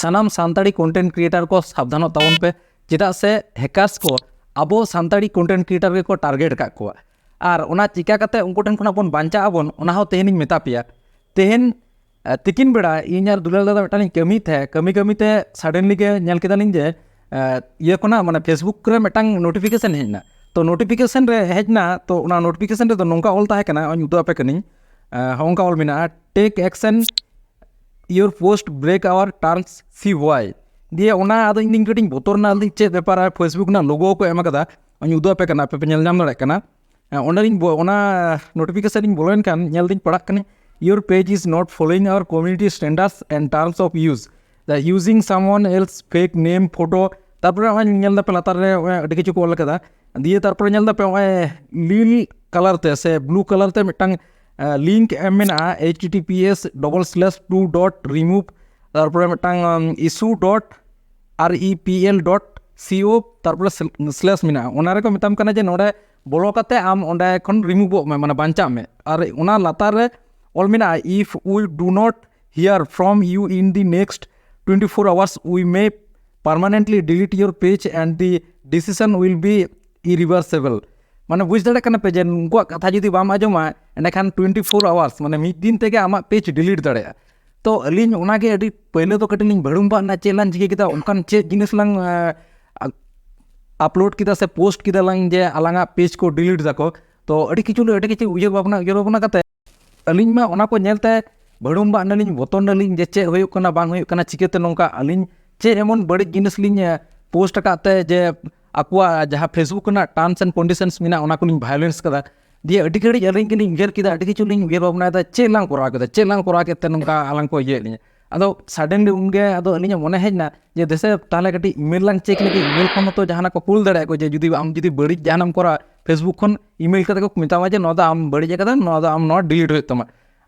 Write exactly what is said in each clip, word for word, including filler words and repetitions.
ᱥᱟᱱᱟᱢ Santali content creator ᱠᱚ ᱥᱟᱵᱫᱷᱟᱱᱚᱜ ᱛᱟᱵᱚᱱ ᱯᱮ, ᱪᱮᱫᱟᱜ ᱥᱮ ᱦᱮᱠᱟᱨᱥ ᱠᱚ ᱟᱵᱚ ᱥᱟᱱᱛᱟᱲᱤ ᱠᱚᱱᱴᱮᱱᱴ ᱠᱨᱤᱭᱮᱴᱟᱨ ᱜᱮᱠᱚ ᱴᱟᱨᱜᱮᱴ ᱟᱠᱟᱫ ᱠᱚᱣᱟ᱾ ᱟᱨ ᱚᱱᱟ ᱪᱤᱠᱟ ᱠᱟᱛᱮ ᱩᱱᱠᱩ ᱴᱷᱮᱱ ᱠᱷᱚᱱᱟᱜ ᱵᱚᱱ ᱵᱟᱧᱪᱟᱜ ᱟᱵᱚᱱ, ᱚᱱᱟ ᱦᱚᱸ ᱛᱮᱦᱮᱧ ᱤᱧ ᱢᱮᱛᱟ ᱯᱮᱭᱟ᱾ ᱛᱮᱦᱮᱧ ᱛᱤᱠᱤᱱ ᱵᱮᱲᱟ ᱤᱧ ᱟᱨ ᱫᱩᱞᱟᱞ ᱫᱟᱫᱟ ᱢᱤᱫᱴᱟᱝ ᱤᱧ ᱠᱟᱹᱢᱤᱭᱮᱫ ᱛᱟᱦᱮᱸᱫ᱾ ᱠᱟᱹᱢᱤ ᱠᱟᱹᱢᱤ ᱛᱮ ᱥᱟᱰᱮᱱᱞᱤ ᱜᱮ ᱧᱮᱞ ᱠᱮᱫᱟᱞᱤᱧ ᱡᱮ ᱤᱭᱟᱹ ᱠᱷᱚᱱᱟᱜ, ᱢᱟᱱᱮ, ᱯᱷᱮᱥᱵᱩᱠ ᱨᱮ ᱢᱤᱫᱴᱟᱝ ᱱᱳᱴᱤᱯᱷᱤᱠᱮᱥᱚᱱ ᱦᱮᱡ ᱮᱱᱟ᱾ ᱛᱚ ᱱᱳᱴᱤᱯᱷᱤᱠᱮᱥᱚᱱ ᱨᱮ ᱦᱮᱡ ᱮᱱᱟ, ᱛᱚ ᱚᱱᱟ ᱱᱳᱴᱤᱯᱷᱤᱠᱮᱥᱚᱱ ᱨᱮᱫᱚ ᱱᱚᱝᱠᱟ ᱚᱞ ᱛᱟᱦᱮᱸ ᱠᱟᱱᱟ, ᱚᱧ ᱩᱫᱩᱜ ᱟᱯᱮ ᱠᱟᱹᱱᱟᱹᱧ᱾ ᱦᱚᱸᱜᱼᱚᱝᱠᱟ ᱚᱞ ᱢᱮᱱᱟᱜᱼᱟ, "Take action, your post break our terms, see why." ᱫᱤᱭᱮ ᱚᱱᱟ ᱟᱫᱚ ᱤᱧ ᱫᱚᱧ ᱠᱟᱹᱴᱤᱡ ᱵᱚᱛᱚᱨ ᱮᱱᱟ, ᱟᱫᱚᱧ ᱪᱮᱫ ᱵᱮᱯᱟᱨ, ᱟᱨ ᱯᱷᱮᱥᱵᱩᱠ ᱨᱮᱱᱟᱜ ᱞᱳᱜᱳ ᱠᱚ ᱮᱢ ᱟᱠᱟᱫᱟ, ᱚᱧ ᱩᱫᱩᱜ ᱟᱯᱮ ᱠᱟᱱᱟ, ᱟᱯᱮ ᱯᱮ ᱧᱮᱞ ᱧᱟᱢ ᱫᱟᱲᱮᱭᱟᱜ ᱠᱟᱱᱟ᱾ ᱚᱸᱰᱮ ᱞᱤᱧ ᱵᱚ-, ᱚᱱᱟ ᱱᱳᱴᱤᱯᱷᱤᱠᱮᱥᱚᱱ ᱞᱤᱧ ᱵᱚᱞᱚᱭᱮᱱ ᱠᱷᱟᱱ ᱧᱮᱞ ᱫᱤᱧ ᱯᱟᱲᱦᱟᱜ ᱠᱟᱱᱟ, "Your page is not following our community standards and terms of use, the using someone else fake name, photo." ᱛᱟᱨᱯᱚᱨᱮ ᱱᱚᱜᱼᱚᱭ ᱧᱮᱞ ᱫᱟᱯᱮ ᱞᱟᱛᱟᱨ ᱨᱮ ᱱᱚᱜᱼᱚᱭ ᱟᱹᱰᱤ ᱠᱤᱪᱷᱩ ᱠᱚ ᱚᱞ ᱠᱟᱫᱟ᱾ ᱫᱤᱭᱮ ᱛᱟᱨᱯᱚᱨᱮ ᱧᱮᱞ ᱫᱟᱯᱮ ᱱᱚᱜᱼᱚᱭ ᱞᱤᱞ ᱠᱟᱞᱟᱨ ᱛᱮ ᱥᱮ ᱵᱞᱩ ᱠᱟᱞᱟᱨ ᱛᱮ ᱢᱤᱫᱴᱟᱝ ᱞᱤᱝᱠ ᱮᱢ ᱢᱮᱱᱟᱜᱼᱟ, "H T T P S double slash two dot remove", ᱛᱟᱨᱯᱚᱨᱮ ᱢᱤᱫᱴᱟᱝ issue dot R E P L dot C O, ᱛᱟᱨᱯᱚᱨᱮ ᱥᱞᱮᱥ ᱢᱮᱱᱟᱜᱼᱟ᱾ ᱚᱱᱟ ᱨᱮᱠᱚ ᱢᱮᱛᱟᱢ ᱠᱟᱱᱟ ᱡᱮ ᱱᱚᱰᱮ ᱵᱚᱞᱚ ᱠᱟᱛᱮ ᱟᱢ ᱚᱸᱰᱮ ᱠᱷᱚᱱ ᱨᱤᱢᱩᱵᱷᱚᱜ ᱢᱮ, ᱢᱟᱱᱮ ᱵᱟᱧᱪᱟᱜ ᱢᱮ᱾ ᱟᱨ ᱚᱱᱟ ᱞᱟᱛᱟᱨ ᱨᱮ ᱚᱞ ᱢᱮᱱᱟᱜᱼᱟ, "If we do not hear from you in the next twenty-four hours, we may permanently delete your page and the decision will be irreversible." ᱢᱟᱱᱮ ᱵᱩᱡᱽ ᱫᱟᱲᱮᱭᱟᱜ ᱠᱟᱱᱟ ᱯᱮ ᱡᱮ ᱩᱱᱠᱩᱣᱟᱜ ᱠᱟᱛᱷᱟ ᱡᱩᱫᱤ ᱵᱟᱢ ᱟᱸᱡᱚᱢᱟ, ᱮᱸᱰᱮᱠᱷᱟᱱ twenty four hours, ᱢᱟᱱᱮ ᱢᱤᱫ ᱫᱤᱱ ᱛᱮᱜᱮ ᱟᱢᱟᱜ ᱯᱮᱡᱽ ᱰᱤᱞᱤᱴ ᱫᱟᱲᱮᱭᱟᱜᱼᱟ᱾ ᱛᱚ ᱟᱹᱞᱤᱧ ᱚᱱᱟᱜᱮ ᱟᱹᱰᱤ ᱯᱟᱹᱭᱞᱟᱹ ᱫᱚ ᱠᱟᱹᱴᱤᱡ ᱞᱤᱧ ᱵᱷᱟᱹᱲᱩᱢ ᱵᱷᱟᱜ ᱮᱱᱟ, ᱪᱮᱫ ᱞᱟᱝ ᱪᱤᱠᱟᱹ ᱠᱮᱫᱟ, ᱚᱱᱠᱟᱱ ᱪᱮᱫ ᱡᱤᱱᱤᱥ ᱞᱟᱝ ᱟᱯᱞᱳᱰ ᱠᱮᱫᱟ ᱥᱮ ᱯᱳᱥᱴ ᱠᱮᱫᱟ ᱞᱟᱝ ᱡᱮ ᱟᱞᱟᱝᱟᱜ ᱯᱮᱡᱽ ᱠᱚ ᱰᱤᱞᱤᱴ ᱫᱟᱠᱚ᱾ ᱛᱚ ᱟᱹᱰᱤ ᱠᱤᱪᱷᱩ ᱟᱹᱰᱤ ᱠᱤᱪᱷᱩ ᱩᱭᱦᱟᱹᱨ ᱵᱷᱟᱵᱽᱱᱟ ᱩᱭᱦᱟᱹᱨ ᱵᱷᱟᱵᱽᱱᱟ ᱠᱟᱛᱮ ᱟᱹᱞᱤᱧ ᱢᱟ ᱚᱱᱟ ᱠᱚ ᱧᱮᱞᱛᱮ ᱵᱷᱟᱹᱲᱩᱢ ᱵᱷᱟᱜ ᱮᱱᱟᱞᱤᱧ, ᱵᱚᱛᱚᱨ ᱮᱱᱟᱞᱤᱧ ᱡᱮ ᱪᱮᱫ ᱦᱩᱭᱩᱜ ᱠᱟᱱᱟ, ᱵᱟᱝ ᱦᱩᱭᱩᱜ ᱠᱟᱱᱟ, ᱪᱤᱠᱟᱹᱛᱮ ᱱᱚᱝᱠᱟ ᱟᱹᱞᱤᱧ ᱪᱮᱫ ᱮᱢᱚᱱ ᱵᱟᱹᱲᱤᱡ ᱡᱤᱱᱤᱥ ᱞᱤᱧ ᱯᱳᱥᱴ ᱟᱠᱟᱫ ᱛᱮ ᱡᱮ ᱟᱠᱚᱣᱟᱜ ᱡᱟᱦᱟᱸ ᱯᱷᱮᱥᱵᱩᱠ ᱨᱮᱱᱟᱜ terms and conditions ᱢᱮᱱᱟᱜᱼᱟ, ᱚᱱᱟ ᱠᱚᱞᱤᱧ violence ᱠᱟᱫᱟ᱾ ᱫᱤᱭᱮ ᱟᱹᱰᱤ ᱜᱷᱟᱹᱲᱤᱡ ᱟᱹᱞᱤᱧ ᱜᱮᱞᱤᱧ ᱩᱭᱦᱟᱹᱨ ᱠᱮᱫᱟ, ᱟᱹᱰᱤ ᱠᱤᱪᱷᱩ ᱞᱤᱧ ᱩᱭᱦᱟᱹᱨ ᱵᱷᱟᱵᱽᱱᱟᱭᱮᱫᱟ, ᱪᱮᱫ ᱞᱟᱝ ᱠᱚᱨᱟᱣ ᱠᱮᱫᱟ, ᱪᱮᱫ ᱞᱟᱝ ᱠᱚᱨᱟᱣ ᱠᱮᱫ ᱛᱮ ᱱᱚᱝᱠᱟ ᱟᱞᱟᱝ ᱠᱚ ᱤᱭᱟᱹᱭᱮᱫ ᱞᱤᱧᱟ᱾ ᱟᱫᱚ suddenly ᱩᱱᱜᱮ ᱟᱫᱚ ᱟᱹᱞᱤᱧᱟᱜ ᱢᱚᱱᱮ ᱦᱮᱡ ᱮᱱᱟ ᱡᱮ ᱫᱮᱥᱮ ᱛᱟᱦᱚᱞᱮ ᱠᱟᱹᱴᱤᱡ email ᱞᱟᱝ check ᱞᱮᱜᱮ, email ᱠᱷᱚᱱ ᱦᱚᱸᱛᱚ ᱡᱟᱦᱟᱱᱟᱜ ᱠᱚ ᱠᱩᱞ ᱫᱟᱲᱮᱭᱟᱜᱼᱟ ᱠᱚ, ᱡᱮ ᱡᱩᱫᱤ ᱟᱢ ᱡᱩᱫᱤ ᱵᱟᱹᱲᱤᱡ ᱡᱟᱦᱟᱱᱟᱜ ᱮᱢ ᱠᱚᱨᱟᱣᱟ, ᱯᱷᱮᱥᱵᱩᱠ ᱠᱷᱚᱱ email ᱠᱟᱛᱮ ᱠᱚ ᱢᱮᱛᱟᱢᱟ ᱡᱮ ᱱᱚᱣᱟ ᱫᱚ ᱟᱢ ᱵᱟᱹᱲᱤᱡ ᱟᱠᱟᱫᱟ, ᱱᱚᱣᱟ ᱫᱚ ᱟᱢ ᱱᱚᱣᱟ delete ᱦᱩᱭᱩᱜ ᱛᱟᱢᱟ᱾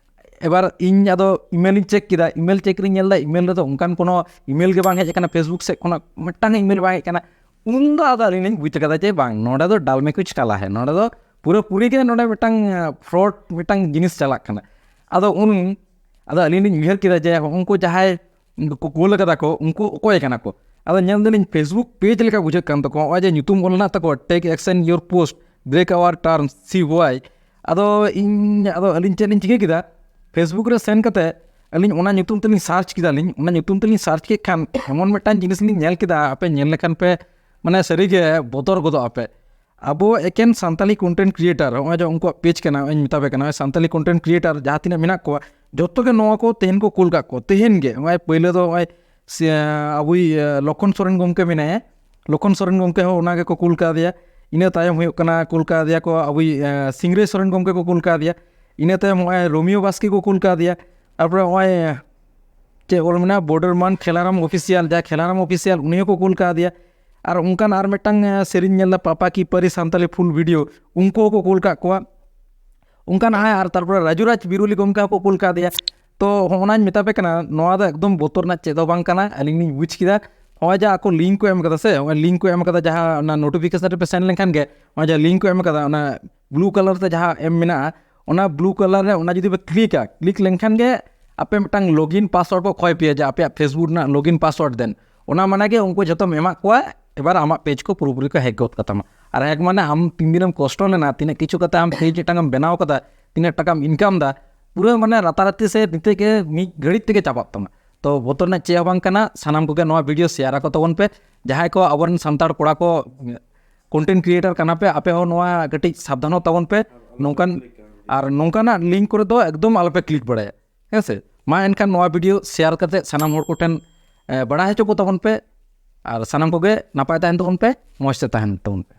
ᱮᱵᱟᱨ ᱤᱧ ᱟᱫᱚ email ᱤᱧ check ᱠᱮᱫᱟ, email check ᱨᱤᱧ ᱧᱮᱞ ᱮᱫᱟ, email ᱨᱮᱫᱚ ᱚᱱᱠᱟᱱ ᱠᱳᱱᱳ email ᱜᱮ ᱵᱟᱝ ᱦᱮᱡ ᱟᱠᱟᱱᱟ, ᱯᱷᱮᱥᱵᱩᱠ ᱥᱮᱫ ᱠᱷᱚᱱᱟᱜ ᱢᱤᱫᱴᱟᱝ email ᱵᱟᱝ ᱦᱮᱡ ᱟᱠᱟᱱᱟ᱾ ᱩᱱᱫᱚ ᱟᱫᱚ ᱟᱹᱞᱤᱧ ᱞᱤᱧ ᱵᱩᱡᱽ ᱠᱟᱫᱟ ᱡᱮ ᱵᱟᱝ, ᱱᱚᱰᱮ ᱫᱚ ᱰᱟᱞᱢᱮ ᱠᱩᱪ ᱠᱟᱞᱟ ᱦᱮ, ᱱᱚᱰᱮ ᱫᱚ ᱯᱩᱨᱟᱹᱯᱩᱨᱤ ᱜᱮ ᱱᱚᱰᱮ ᱢᱤᱫᱴᱟᱝ fraud ᱢᱤᱫᱴᱟᱝ ᱡᱤᱱᱤᱥ ᱪᱟᱞᱟᱜ ᱠᱟᱱᱟ᱾ ᱟᱫᱚ ᱩᱱ ᱟᱫᱚ ᱟᱹᱞᱤᱧ ᱞᱤᱧ ᱩᱭᱦᱟᱹᱨ ᱠᱮᱫᱟ ᱡᱮ ᱩᱱᱠᱩ ᱡᱟᱦᱟᱸᱭ ᱠᱚ ᱠᱩᱞ ᱠᱟᱫᱟ ᱠᱚ, ᱩᱱᱠᱩ ᱚᱠᱚᱭ ᱠᱟᱱᱟ ᱠᱚ? ᱟᱫᱚ ᱧᱮᱞ ᱫᱟᱞᱤᱧ Facebook page ᱞᱮᱠᱟ ᱵᱩᱡᱷᱟᱹᱜ ᱠᱟᱱ ᱛᱟᱠᱚᱣᱟ, ᱱᱚᱜᱼᱚᱭ ᱡᱮ ᱧᱩᱛᱩᱢ ᱚᱞ ᱦᱮᱱᱟᱜ ᱛᱟᱠᱚᱣᱟ, "Take action your post, break our terms, see why." ᱟᱫᱚ ᱤᱧ, ᱟᱫᱚ ᱟᱹᱞᱤᱧ ᱪᱮᱫ ᱞᱤᱧ ᱪᱤᱠᱟᱹ ᱠᱮᱫᱟ, Facebook ᱨᱮ ᱥᱮᱱ ᱠᱟᱛᱮ ᱟᱹᱞᱤᱧ ᱚᱱᱟ ᱧᱩᱛᱩᱢ ᱛᱮᱞᱤᱧ ᱥᱟᱨᱪ ᱠᱮᱫᱟᱞᱤᱧ᱾ ᱚᱱᱟ ᱧᱩᱛᱩᱢ ᱛᱮᱞᱤᱧ ᱥᱟᱨᱪ ᱠᱮᱫ ᱠᱷᱟᱱ ᱮᱢᱚᱱ ᱢᱤᱫᱴᱟᱝ ᱡᱤᱱᱤᱥ ᱞᱤᱧ ᱧᱮᱞ ᱠᱮᱫᱟ, ᱟᱯᱮ ᱧᱮᱞ ᱞᱮᱠᱷᱟᱱ ᱯᱮ ᱢᱟᱱᱮ ᱥᱟᱹᱨᱤᱜᱮ ᱵᱚᱛᱚᱨ ᱜᱚᱫᱚᱜ ᱟᱯᱮ᱾ ᱟᱵᱚ ᱮᱠᱮᱱ ᱥᱟᱱᱛᱟᱞᱤ content creator, ᱱᱚᱜᱼᱚᱭ ᱡᱮ ᱩᱱᱠᱩᱣᱟᱜ ᱯᱮᱡᱽ ᱠᱟᱱᱟ, ᱱᱚᱜᱼᱚᱭ ᱢᱮᱛᱟ ᱯᱮ ᱠᱟᱱᱟ, ᱱᱚᱜᱼᱚᱭ ᱥᱟᱱᱛᱟᱞᱤ content creator ᱡᱟᱦᱟᱸ ᱛᱤᱱᱟᱹᱜ ᱢᱮᱱᱟᱜ ᱠᱚᱣᱟ, ᱡᱚᱛᱚ ᱜᱮ ᱱᱚᱣᱟ ᱠᱚ ᱛᱮᱦᱮᱧ ᱠᱚ ᱠᱩᱞ ᱠᱟᱜ ᱠᱚ᱾ ᱛᱮᱦᱮᱧ ᱜᱮ ᱱᱚᱜᱼᱚᱭ ᱯᱳᱭᱞᱳ ᱫᱚ ᱱᱚᱜᱼᱚᱭ ᱥᱮ, ᱟᱵᱚᱭᱤᱡ, ᱮ, ᱞᱚᱠᱷᱚᱱ ᱥᱚᱨᱮᱱ ᱜᱚᱢᱠᱮ ᱢᱮᱱᱟᱭᱟ, ᱞᱚᱠᱷᱚᱱ ᱥᱚᱨᱮᱱ ᱜᱚᱢᱠᱮ ᱦᱚᱸ ᱚᱱᱟ ᱜᱮᱠᱚ ᱠᱩᱞ ᱠᱟᱣᱫᱮᱭᱟ᱾ ᱤᱱᱟᱹ ᱛᱟᱭᱚᱢ ᱦᱩᱭᱩᱜ ᱠᱟᱱᱟ, ᱠᱩᱞ ᱠᱟᱣᱫᱮᱭᱟ ᱠᱚ ᱟᱵᱚᱭᱤᱡ, ᱮ, ᱥᱤᱝᱨᱟᱹᱭ ᱥᱚᱨᱮᱱ ᱜᱚᱢᱠᱮ ᱠᱚ ᱠᱩᱞ ᱠᱟᱣᱫᱮᱭᱟ᱾ ᱤᱱᱟᱹ ᱛᱟᱭᱚᱢ ᱱᱚᱜᱼᱚᱭ ᱨᱳᱢᱤᱭᱳ ᱵᱟᱥᱠᱮ ᱠᱚ ᱠᱩᱞ ᱠᱟᱣᱫᱮᱭᱟ᱾ ᱛᱟᱨᱯᱚᱨᱮ ᱱᱚᱜᱼᱚᱭ ᱪᱮᱫ ᱚᱞ ᱢᱮᱱᱟᱜᱼᱟ, ᱵᱚᱨᱰᱟᱨ ᱢᱟᱱ ᱠᱷᱮᱞᱟᱨᱟᱢ ᱚᱯᱷᱤᱥᱤᱭᱟᱞ, ᱡᱟᱦᱟᱸᱭ ᱠᱷᱮᱞᱟᱨᱟᱢ ᱚᱯᱷᱤᱥᱤᱭᱟᱞ, ᱩᱱᱤ ᱦᱚᱸᱠᱚ ᱠᱩᱞ ᱠᱟᱣᱫᱮᱭᱟ᱾ ᱟᱨ ᱚᱱᱠᱟᱱ ᱟᱨ ᱢᱤᱫᱴᱟᱝ, ᱮ, ᱥᱮᱨᱮᱧ ᱧᱮᱞ ᱮᱫᱟ, ᱯᱟᱯᱟ ᱠᱤ ᱯᱟᱹᱨᱤ ᱥᱟᱱᱛᱟᱞᱤ ᱯᱷᱩᱞ ᱵᱷᱤᱰᱤᱭᱳ, ᱩᱱᱠᱩ ᱦᱚᱸᱠᱚ ᱠᱩᱞ ᱠᱟᱜ ᱠᱚᱣᱟ᱾ ᱚᱱᱠᱟᱱ ᱟᱨ, ᱟᱨ ᱛᱟᱨᱯᱚᱨᱮ ᱨᱟᱡᱩ ᱨᱟᱡᱽ ᱵᱤᱨᱩᱞᱤ ᱜᱚᱢᱠᱮ ᱦᱚᱸᱠᱚ ᱠᱩᱞ ᱠᱟᱫᱮᱭᱟ᱾ ᱛᱚ ᱦᱚᱸᱜᱼᱚ ᱱᱟᱧ ᱢᱮᱛᱟ ᱯᱮ ᱠᱟᱱᱟ, ᱱᱚᱣᱟ ᱫᱚ ᱮᱠᱫᱚᱢ ᱵᱚᱛᱚᱨ ᱨᱮᱱᱟᱜ ᱪᱮᱫ ᱦᱚᱸ ᱵᱟᱝ ᱠᱟᱱᱟ᱾ ᱟᱹᱞᱤᱧ ᱞᱤᱧ ᱵᱩᱡᱽ ᱠᱮᱫᱟ, ᱱᱚᱜᱼᱚᱭ ᱡᱮ ᱟᱠᱚ ᱞᱤᱝᱠ ᱠᱚ ᱮᱢ ᱠᱟᱫᱟ ᱥᱮ, ᱱᱚᱜᱼᱚᱭ ᱞᱤᱝᱠ ᱠᱚ ᱮᱢ ᱠᱟᱫᱟ, ᱡᱟᱦᱟᱸ ᱚᱱᱟ ᱱᱳᱴᱤᱯᱷᱤᱠᱮᱥᱚᱱ ᱨᱮᱯᱮ ᱥᱮᱱ ᱞᱮᱱᱠᱷᱟᱱ ᱜᱮ, ᱱᱚᱜᱼᱚᱭ ᱡᱟᱦᱟᱸ ᱞᱤᱝᱠ ᱠᱚ ᱮᱢ ᱠᱟᱫᱟ, ᱚᱱᱟ ᱵᱞᱩ ᱠᱟᱞᱟᱨ ᱛᱮ ᱡᱟᱦᱟᱸ ᱮᱢ ᱢᱮᱱᱟᱜᱼᱟ, ᱚᱱᱟ ᱵᱞᱩ ᱠᱟᱞᱟᱨ ᱨᱮ ᱚᱱᱟ ᱡᱩᱫᱤ ᱯᱮ ᱠᱞᱤᱠᱟ, ᱠᱞᱤᱠ ᱞᱮᱱᱠᱷᱟᱱ ᱜᱮ ᱟᱯᱮ ᱢᱤᱫᱴᱟᱝ ᱞᱚᱜᱤᱱ ᱯᱟᱥᱣᱟᱨᱰ ᱠᱚ ᱠᱷᱚᱭ ᱯᱮᱭᱟ, ᱡᱮ ᱟᱯᱮᱭᱟᱜ ᱯᱷᱮᱥᱵᱩᱠ ᱨᱮᱱᱟᱜ ᱞᱚᱜᱤᱱ ᱯᱟᱥᱣᱟᱨᱰ ᱫᱮᱱ᱾ ᱚᱱᱟ ᱢᱟᱱᱮ ᱜᱮ ᱩᱱᱠᱩ ᱡᱷᱚᱛᱚᱢ ᱮᱢᱟᱜ ᱠᱚᱣᱟ, ᱮᱵᱟᱨ ᱟᱢᱟᱜ ᱯᱮᱡᱽ ᱠᱚ ᱯᱩᱨᱟᱹᱯᱩᱨᱤ ᱠᱚ ᱦᱮᱠ ᱜᱚᱫ ᱠᱟᱛᱟᱢᱟ᱾ ᱟᱨ ᱦᱮᱠ ᱢᱟᱱᱮ ᱟᱢ ᱛᱤᱱ ᱫᱤᱱᱮᱢ ᱠᱚᱥᱴᱚ ᱞᱮᱱᱟ, ᱛᱤᱱᱟᱹᱜ ᱠᱤᱪᱷᱩ ᱠᱟᱛᱮ ᱟᱢ ᱯᱮᱡᱽ ᱢᱤᱫᱴᱟᱝ ᱮᱢ ᱵᱮᱱᱟᱣ ᱠᱟᱫᱟ, ᱛᱤᱱᱟᱹᱜ ᱴᱟᱠᱟᱢ ᱤᱱᱠᱟᱢ ᱫᱟ, ᱯᱩᱨᱟᱹ ᱢᱟᱱᱮ ᱨᱟᱛᱟᱨᱟᱛᱤ ᱥᱮ ᱱᱤᱛᱚᱜ ᱜᱮ ᱢᱤᱫ ᱜᱷᱟᱹᱲᱤᱡ ᱛᱮᱜᱮ ᱪᱟᱵᱟᱜ ᱛᱟᱢᱟ᱾ ᱛᱚ ᱵᱚᱛᱚᱨ ᱨᱮᱱᱟᱜ ᱪᱮᱫ ᱦᱚᱸ ᱵᱟᱝ ᱠᱟᱱᱟ, ᱥᱟᱱᱟᱢ ᱠᱚᱜᱮ ᱱᱚᱣᱟ ᱵᱷᱤᱰᱤᱭᱳ ᱥᱮᱭᱟᱨ ᱟᱠᱚ ᱛᱟᱵᱚᱱ ᱯᱮ᱾ ᱡᱟᱦᱟᱸᱭ ᱠᱚ ᱟᱵᱚᱨᱮᱱ ᱥᱟᱱᱛᱟᱲ ᱠᱚᱲᱟ ᱠᱚ ᱠᱚᱱᱴᱮᱱᱴ ᱠᱨᱤᱭᱮᱴᱟᱨ ᱠᱟᱱᱟ ᱯᱮ, ᱟᱯᱮ ᱦᱚᱸ ᱱᱚᱣᱟ ᱠᱟᱹᱴᱤᱡ ᱥᱟᱵᱫᱷᱟᱱᱚᱜ ᱛᱟᱵᱚᱱ ᱯᱮ᱾ ᱱᱚᱝᱠᱟᱱ, ᱟᱨ ᱱᱚᱝᱠᱟᱱᱟᱜ ᱞᱤᱝᱠ ᱠᱚᱨᱮ ᱫᱚ ᱮᱠᱫᱚᱢ ᱟᱞᱚᱯᱮ ᱠᱞᱤᱠ ᱵᱟᱲᱟᱭᱟ, ᱦᱮᱸ ᱥᱮ? ᱢᱟ ᱮᱱᱠᱷᱟᱱ ᱱᱚᱣᱟ ᱵᱷᱤᱰᱤᱭᱳ ᱥᱮᱭᱟᱨ ᱠᱟᱛᱮ ᱥᱟᱱᱟᱢ ᱦᱚᱲ ᱠᱚᱴᱷᱮᱱ, ᱮ, ᱵᱟᱲᱟᱭ ᱦᱚᱪᱚ ᱠᱚ ᱛᱟᱵᱚᱱ ᱯᱮ᱾ ᱟᱨ ᱥᱟᱱᱟᱢ ᱠᱚᱜᱮ ᱱᱟᱯᱟᱭ ᱛᱟᱦᱮᱱ ᱛᱟᱵᱚᱱ ᱯᱮ, ᱢᱚᱡᱽ ᱛᱮ ᱛᱟᱦᱮᱱ ᱛᱟᱵᱚᱱ ᱯᱮ᱾